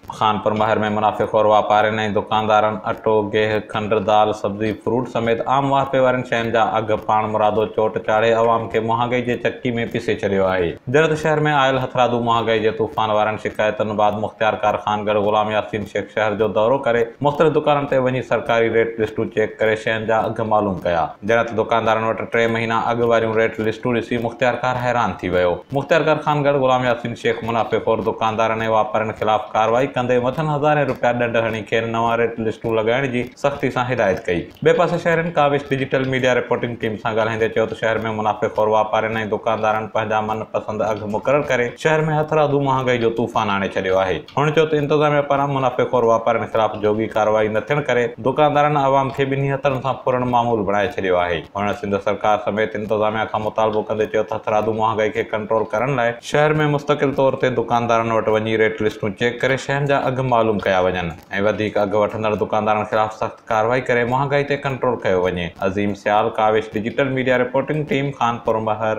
خانپور مهر ۾ منافعي خور واپارين ۽ دڪاندارن اٽو، گيهه، کنڊ، دال، سبزي، فروٽ سميت عام واهپي وارين شين جا اگهه پاڻمرادو چوٽ چاڙهي عوام کي مهانگائي جي چڪي ۾ پيسي ڇڏيو آهي. جڏهن ته شهر ۾ آيل هٿرادو مهانگائي جي طوفان وارن شڪايتن بعد مختيارڪار خانڳڙهه غلام ياسين شيخ شهر جو دورو ڪري مختلف دڪانن تي وڃي سرڪاري ريٽ لسٽون چيڪ ڪري شين جا اگهه معلوم ڪيا. جڏهن ته دڪاندارن وٽ ٽي مهينا اڳ واريون ريٽ لسٽون ڏسي مختيارڪار حيران ٿي ويو. مختيارڪار خانڳڙهه غلام ياسين شيخ منافعي خور دڪاندارن ۽ واپارين خلاف ڪارروائي ڪندي مٿن هزارين رپيا ڏنڊ هڻي کين نوان ريٽ لسٽون لڳائڻ جي سختي سان هدايت ڪئي. ٻئي پاسي شهرين ڪاوش ڊجيٽل ميڊيا رپورٽنگ ٽيم سان ڳالهائيندي چيو ته شهر ۾ منافعي خور واپارين ۽ دڪاندارن پنهنجا من پسند اگهه مقرر ڪري شهر ۾ هٿرادو مهانگائي جو طوفان آڻي ڇڏيو آهي. هن چيو ته انتظاميا پاران منافعي خور واپارين خلاف جوڳي ڪارروائي نه ٿيڻ ڪري دڪاندارن عوام کي ٻنهي هٿن سان ڦرڻ معمول بڻائي ڇڏيو آهي. هن سنڌ سرڪار سميت انتظاميا کان مطالبو ڪندي چيو ته هٿرادو مهانگائي کي ڪنٽرول ڪرڻ لاء شهر ۾ مستقل طور تي دڪاندارن وٽ وڃي ريٽ لسٽون چيڪ ڪري شين جا اگهه معلوم ڪيا وڃن ۽ وڌيڪ اگهه وٺندڙ دڪاندارن خلاف سخت ڪارروائي ڪري مهانگائي تي ڪنٽرول ڪيو وڃي. Azeem Sial, Kawish digital media reporting team, Khanpur Mahar.